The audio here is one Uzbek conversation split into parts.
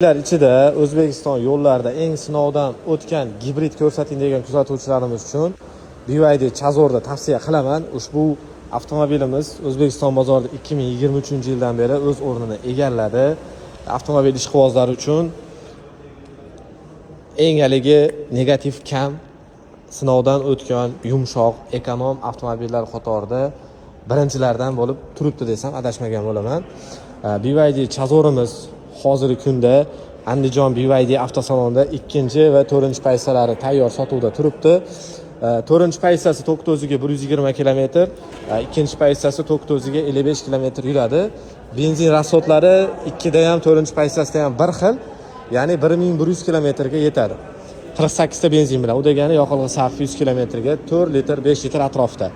Ichida O'zbekiston yo'llarida eng sinovdan o'tgan gibrid ko'rsating degan kuzatuvchilarimiz uchun BYD Chazor'da tavsiya qilaman. Ushbu avtomobilimiz O'zbekiston bozorida 2023 yildan beri o'z o'rnini egalladi. Avtomobil ishqibozlari uchun eng haligi negativ kam, sinovdan o'tgan, yumshoq, ekonom avtomobillar qatorida birinchilardan bo'lib turibdi desam, adashmagan bo'laman. BYD Chazorimiz hozirgi kunda Andijon BYD avtosalonida ikkinchi va to'rtinchi pozitsiyalari tayyor sotuvda turibdi. To'rtinchi pozitsiyasi tokni o'ziga 120 kilometr, ikkinchi pozitsiyasi tokni o'ziga 55 kilometr yuradi. Benzin расход lari ikkida ham, to'rtinchi pozitsiyasida ham bir xil, ya'ni 1100 kilometrga yetadi 48 ta benzin bilan. U degani yoqilg'i sarfi 100 kilometrga 4 litr, 5 litr atrofida.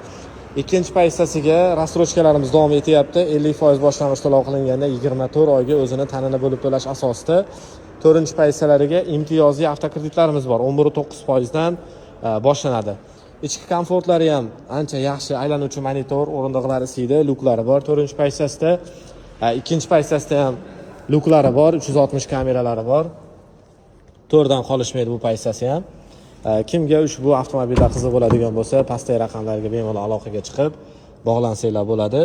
Ikkinchi pozitsiyasiga рассрочка larimiz davom etyapti. 50% boshlang'ich to'lov qilinganda 24 oyga o'zini tanini bo'lib to'lash asosida. To'rtinchi pozitsiyalariga imtiyozli avtokreditlarimiz bor, 11,9 foizdan boshlanadi. Ichki komfortlari ham ancha yaxshi, aylanuvchi monitor, o'rindiqlari isiydi, lyuklari bor to'rtinchi pozitsiyasida. Ikkinchi pozitsiyasida ham lyuklari bor, 360 kameralari bor, to'rtdan qolishmaydi bu pozitsiyasi ham. Kimga ushbu avtomobillar qiziq bo'ladigan bo'lsa, pastdagi raqamlarga bemalol aloqaga chiqib bog'lansanglar bo'ladi.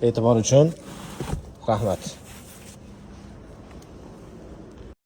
E'tibor uchun rahmat.